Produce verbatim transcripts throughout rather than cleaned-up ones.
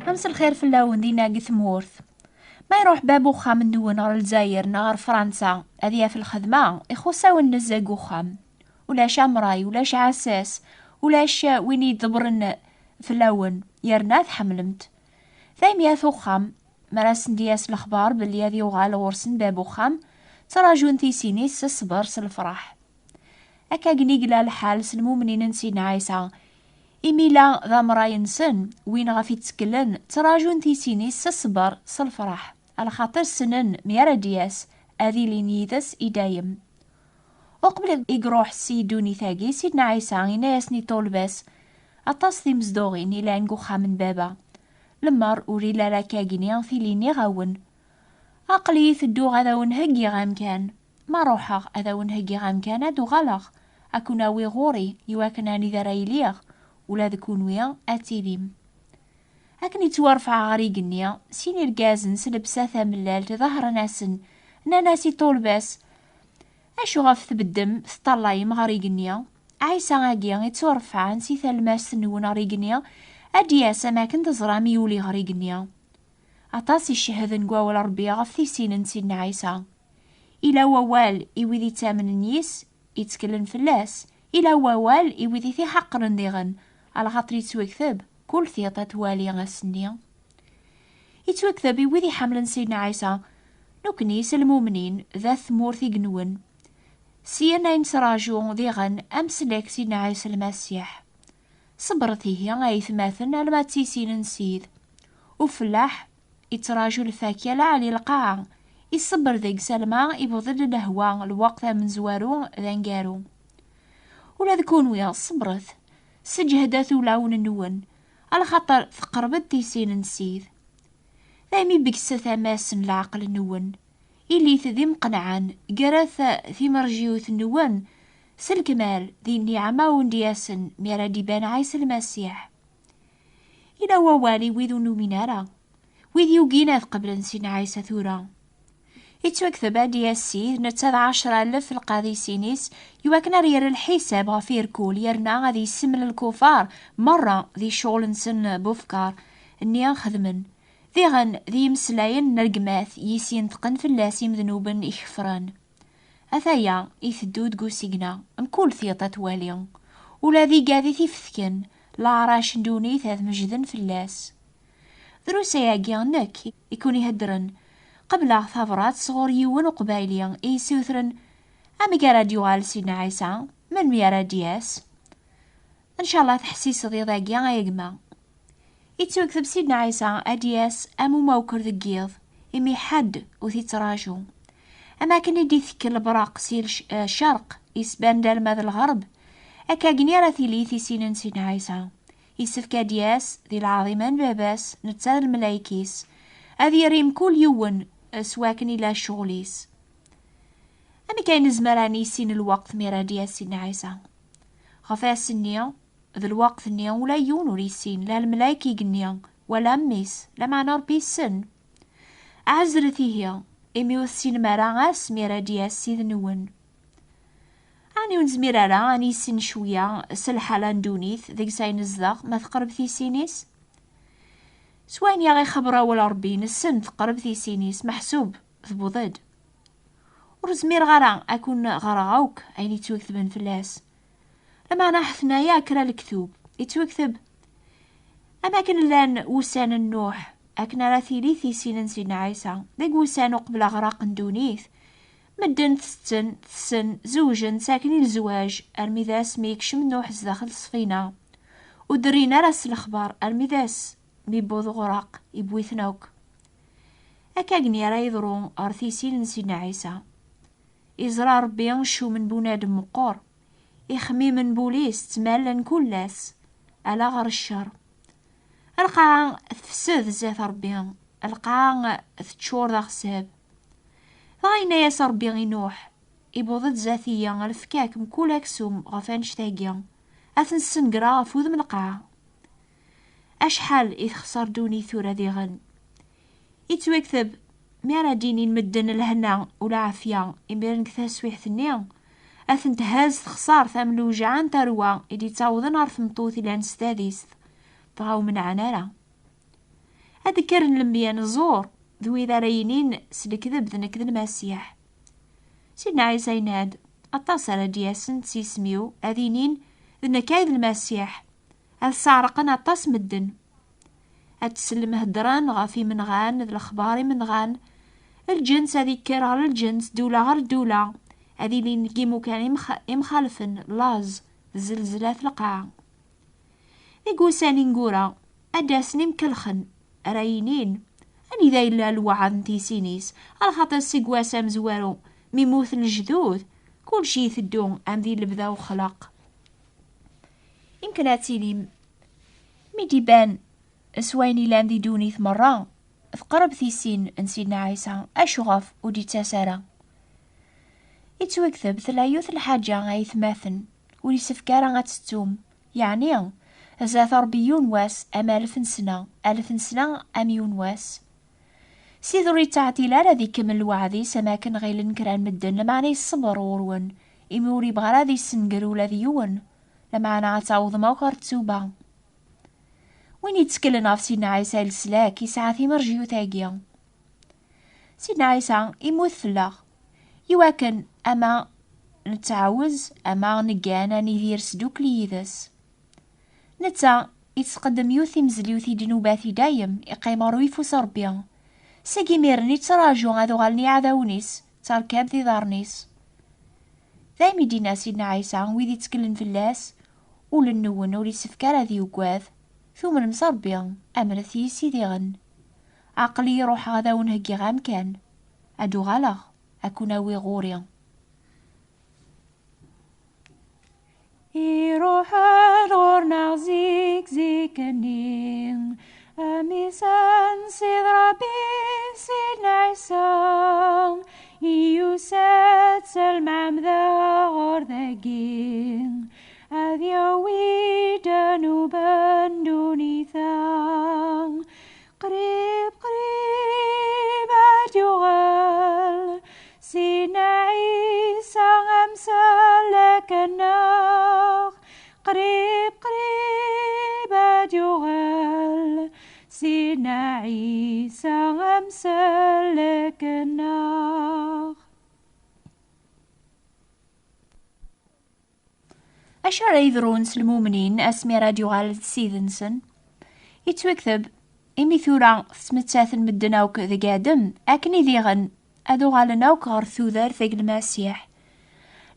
Mselxir fell-awen dinna deg tmurt. Ma iruḥ bab uxxam-nwen ɣer Lezzayer neɣ ɣer Fransa ad yaf lxedma, ixuṣ-awen nezzeh deg uxxam. Ulac amray, ulac aɛessas, ulac win iḍebbren fell-awen, yerna tḥemmlem-t. Daymi at uxxam, mi ara sen-d-yas lexbar belli ad yuɣal ɣur-sen bab uxxam, ttraǧun tisin-is s ṣṣber s lefraḥ. Akka gen i yella lḥal s lmumnin n Sidna Ɛisa. Imi la d amray-nsen, win ɣef i tteklen, ttraǧun tisin-is s ṣṣber s lefraḥ, alaxaṭer ssnen mi ara d-yas, ad ilin yid-s i dayem. Uqbel i iruḥ si ddunit-agi, Sidna Ɛisa yenna-yasen i ṭṭulba-s: "Aṭas timezduɣin i llan deg uxxam n Baba. Lemmer ur ilal akkagni, tili nniɣ-awen. Aql-iyi tedduɣ ad awen-heggiɣ amkan. Ma ruḥeɣ ad awen-heggiɣ amkan, ad uɣaleɣ, ad ken-awiɣ ɣur-i, iwakken anida ara iliɣ, ula d kunwi ad tilim." Akken ittwarfeɛ ɣer igenni, sin irgazen s lebsa tamellalt ḍehren-asen, nnan-as i ṭṭulba-s: "Acu ɣef tbeddem teṭṭallayem ɣer igenni?" "Ɛisa-agi itturfɛen si talmast-nwen ɣer igenni, ad d-yas am akken teẓram yuli ɣer igenni." Aṭas i cehden deg wawal Ṛebbi ɣef tisin n Sidna Ɛisa. Ila wawal i wid ittamnen yis, itteklen fell-as, ila wawal i wid i t-iḥeqren diɣen, alaxaṭer ittwakteb: "Kul tiṭ ad twali ass-nni." Ittwakteb i wid iḥemmlen Sidna Ɛisa: "Nekkni s lmumnin d at tmurt igenwen." Syin ay nettraǧu diɣen amsellek Sidna Ɛisa Lmasiḥ. Ṣebret ihi ay atmaten alma d tisin n Ssid. Ufellaḥ ittraǧu lfakya laɛli lqaɛa, iṣebber deg-s alma iwweḍ-d lehwa lweqt amenzwaru d aneggaru. Ula d kunwi ṣebret, sseǧhdet ulawen-nwen, alaxaṭer teqreb-d tisin n Ssid. Daymi beggset ammas n leɛqel-nwen, ilit d imqenɛen, gret timerjiwt-nwen s lekmal di nniɛma wen-d-yasen mi ara d-iban Ɛisa Lmasiḥ. Ila wawal i wid ur numin ara, wid yugin ad qeblen Sidna Ɛisa tura. Ittwakteb ad d-yas Ssid, netta d ɛecra alef lqadisin-is, iwakken ar yerr lḥisab ɣef irkul, yerna ad yesseml lkufar merra di ccɣel-nsen n bufkar, nni xedmen. Diɣen d yimeslayen n rregmat yis yenṭqen fell-as imednuben ikefren. Ataya iteddu deg usigna, mkul tiṭ ad twali. Ula d igad i t-ifetken, leɛrac n ddunit ad mejden fell-as. Drus ayagi nekk i kun-iheddren. Qebleɣ tabrat sɣur yiwen uqbayli i yessutren: "Amek ara d-yuɣal Sidna Ɛisa? Melmi ara d-yas?" Ncallah teḥsiseḍ iḍ-agi, ay gma. Ittwakteb Sidna Ɛisa ad d-yas am umawker deg yiḍ, imi ḥedd ur t-ittraǧu. Am akken i d-itekk lebraq si lc-, eh, ccerq, isban-d alma d lɣerb, akka-gni ara tili tisin n Sidna Ɛisa. Yessefk ad d-yas di lɛaḍima n Baba-s, netta d lmelayek-is, ad yerr i mkul yiwen, eh, s wakken ila ccɣel-is. Amek ay nezmer ad nissin lweqt mi ara d-yas Sidna Ɛisa? Ɣef ass-nni d lweqt-nni ula yiwen ur yessin, la lmelayek igenni, wala mmi-s, lameɛna Ṛebbi yessen. Ɛezlet ihi, imi ur tessinem ara ass mi ara d-yas Ssid-nwen. Ɛni ur nezmir ara ad nissin cwiya s lḥala n ddunit deg-s ay nezdeɣ, ma teqreb tisin-is? S wayen i aɣ-ixebber awal Ṛebbi, nessen teqreb tisin-is, meḥsub tewweḍ-d. Ur zmireɣ ara ad kun-ɣreɣ akk ayen yettwaketben fell-as. Lameɛna ḥetnaya kra lektub, yettwakteb: "Am akken llan wussan n Nuḥ, akken ara tili tisin n Sidna Ɛisa, deg wussan uqbel aɣraq n ddunit, medden tetten, tessen, zewjen, sakin i lezwaǧ, armi d ass mi yekcem Nuḥ zdaxel ṣṣfina. Ur d-rrin ara s lexbar, armi d ass mi yewweḍ uɣraq, yewwi-ten akk." Akka-gni ara yeḍru ɣer tisin n Sidna Ɛisa. Iẓra Ṛebbi ccum n bunadem meqqer, ixemmimen n wul-is ttmallen kul ass, ala ɣer ccer. Lqaɛa tefsed zdat Ṛebbi, lqaɛa teččur d aɣezzab. Dɣa yenna-yas Ṛebbi i Nuḥ: "Iwweḍ-d zdat-i lefkak mkul aksum ɣef annect-agi, ad ten-ssengreɣ ɣef wudem n lqaɛa." Acḥal i texṣer ddunit tura diɣen! Yettwakteb, mi ara d-inin medden lehna u lɛafya, imiren deg taswiḥt-nni, ad ten-thez texṣart am lewjeɛ n tarwa i d-ittawḍen ɣer tmeṭṭut ilan s tadist, dɣa ur menɛen ara. Ad d-kkren lembiya n ẓẓur, d wid ara yinin s lekdeb d nekk d Lmasiḥ. Sidna Ɛisa yenna-d, aṭas ara d-yasen s yisem-iw, ad inin, d nekk ay d Lmasiḥ. Ad sɛerqen aṭas medden. Ad tsellem heddren ɣef imenɣan d lexbar imenɣan. Lǧens ad ikker ɣer lǧens, ddula ɣer ddula. Ad ilin deg imukan imx-, imxalfen, laẓ, d zelzlat lqaɛa. Deg wussan ineggura, ad d-asen imkelxen ara yinin, anida yella lweɛd n tisin-is, alaxaṭer seg wass amezwaru mi mmuten lejdud, kulci iteddu am di lebda uxlaq. Imken ad tilim, mi d-iban s wayen ilan di ddunit merra, teqreb tisin n Sidna Ɛisa, acuɣef ur d-ittas ara? Ittwakteb tella yiwet n lḥaǧa ay atmaten, ur yessefk ara ad tettum, yeɛni, zdat Ṛebbi yiwen wass am alef n sna, alef n sna am yiwen wass. Sidi ur yettɛeṭṭil ara ad ikemmel lweɛd-is am akken ɣilen kra n medden, lameɛna yesseber ɣur-wen, imi ur yebɣi ara ad yessenger ula d yiwen, lameɛna ad tawḍem akk ɣer ttuba. Win yetteklen ɣef Sidna Ɛisa i leslak yesɛa timerjiyut-agi. Sidna Ɛisa immut fell-aɣ, iwakken ama nettɛawez ama neggan ad nidir sdukkel yid-s. Netta yettqeddem yiwet timezliwt i ddnubat i dayem, iqqim ɣer uyeffus n Ṛebbi. Seg imiren i ttraǧu ad uɣalen iɛdawen-is d terkabt iḍarren-is. Daymi d-yenna Sidna Ɛisa, wid itteklen fell-as, ul-nwen ur yessefk ara ad yuggad. Tumnem s Ṛebbi, amnet yis i diɣen. Aql-iyi ruḥeɣ ad awen-heggiɣ amkan. Ad uɣaleɣ, ad ken-awiɣ ɣur-i. Iruḥ-d ɣur-neɣ zik zik-nni, amisan Sid Ṛebbi, Sidna Ɛisa, yusa-d s lmeɛmda ɣur dagi, ad yawi ddnubat n ddunit-a. Qrib, qrib ad yuɣal Sidna Ɛisa amsellek-nneɣ. Qrib, qrib ad yuɣal Sidna Ɛisa amsellek-nneɣ. Acu ara yeḍrun s lmumnin asmi ara d-yuɣal d Ssid-nsen? Yettwakteb, imi tura ttmettaten medden akk deg Adem, akken i diɣen ad uɣalen akk ɣer tudert deg Lmasiḥ.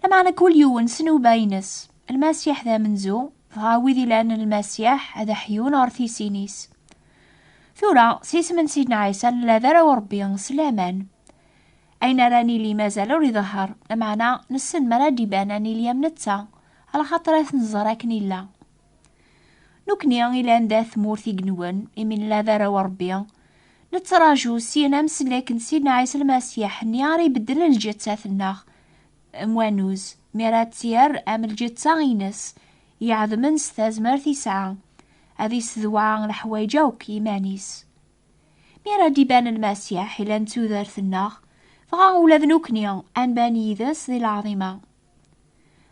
Lameɛna kul yiwen s nnuba-ines. Lmasiḥ d amenzu, dɣa wid ilan Lmasiḥ ad ḥyun ɣer tisin-is. Tura, s yisem n Sidna Ɛisa, nella d arraw n Ṛebbi s laman. Ayen ara nili mazal ur iḍehher, lameɛna nessen mi ara d-iban ad nili am netta, alaxaṭer ad t-nẓer akken illa. Nekni ilan d at tmurt igenwen, imi nella d arraw n Ṛebbi, nettraǧu syin amsellek n Sidna Ɛisa Lmasiḥ-nni ara ibeddlen lǧetta-tneɣ n wannuz, mi ara tt-yerr am lǧetta-ines, iɛedmen s tazmert yesɛa, ad issedwa leḥwayeǧ akk i yiman-is. Mi ara d-iban Lmasiḥ ilan d tudert-nneɣ, dɣa ula d nekni ad nban yid-s di lɛaḍima.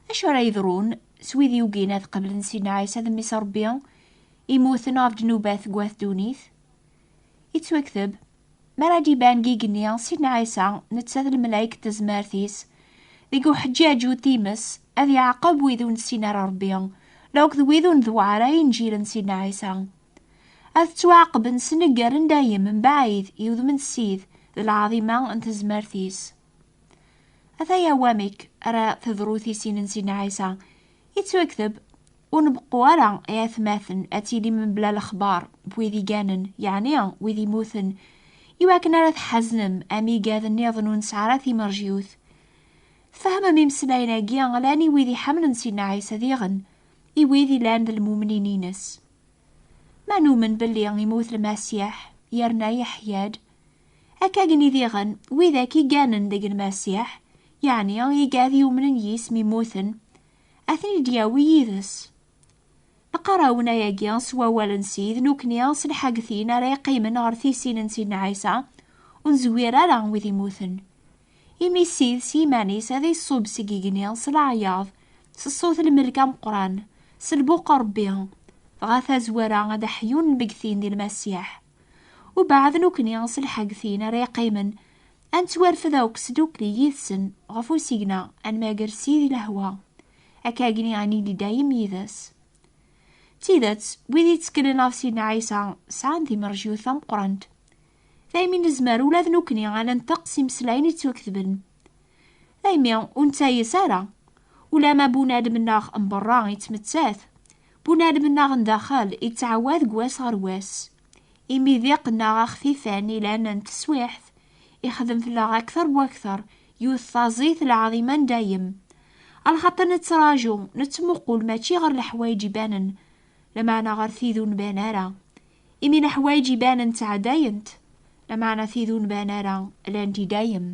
Acu ara yeḍrun s wid yugin ad qeblen Sidna Ɛisa d Mmi-s n Ṛebbi, imuten ɣef ddnubat n wat ddunit? Yettwakteb, mi ara d-iban deg igenni Sidna Ɛisa, netta d lemlayek n tezmert-is, deg uḥeǧǧaǧu times, ad iɛaqeb wid ur nessin ara Ṛebbi, lakked wid ur nedweɛ ara i Inǧil n Sidna Ɛisa. Ad ttwaɛaqben s nnger n dayem mbaɛid i udem n Ssid d lɛaḍima n tezmert-is. Ataya wamek ara teḍru tisin n Sidna Ɛisa. Yettwakteb, ur nbeqqu ara ay atmaten ad tilim mebla lexbar n wid iganen, yeɛni wid imuten, iwakken ara tḥaznem am igad nniḍen ur nesɛi ara timerjiyut. Tfehmem imeslayen-agi llan i wid iḥemmlen Sidna Ɛisa diɣen, i wid ilan d lmumnin-ines. Ma numen belli imut Lmasiḥ, yerna yeḥya-d, akka gni diɣen widak iganen deg Lmasiḥ, yeɛni igad yumnen yis mi mmuten, ad ten-id-yawi yid-s. Neqqar-awen ayagi s wawal n Ssid, nekni s lḥagtin ara yeqqimen ɣer tisin n Sidna Ɛisa, ur nzewwir ara wid imuten. Imi Ssid s yiman-is ad iṣub seg igenni s leɛyaḍ, s ṣṣut lmelk ameqqran, s lbuq n Ṛebbi, dɣa tazwara ad ḥyun lmegtin di Lmasiḥ. Ubeɛd nekkni s lḥegtin ara yeqqimen, ad nettwarfed akk s ddukkli yid-sen ɣef usigna, ad nmager Sidi lehwa, akka agni ad nili dayem yid-s. D tidet, wid yetteklen ɣef Sidna Ɛisa sɛan timerjut tameqqrant. Daymi nezmer ula d nekkni ad nenṭeq s imeslayen yettwaketben. Daymi ur nettayes ara. Ulama bunadem-nneɣ n berra yettmettat, bunadem-nneɣ n daxel yettɛawad deg wass ɣer wass. Imi diq-nneɣ axfifan ilan n teswiḥt, ixdem fell-aɣ akter wakter, yiwet taẓit lɛaḍima n dayem. Alxaṭer nettraǧu, nettmuqul mačči ɣer leḥwayeǧ ibanen, lameɛna ɣer tid ur nban ara. Imi leḥwayeǧ ibanen ttɛeddayent, lameɛna tid ur nban ara llant i dayem.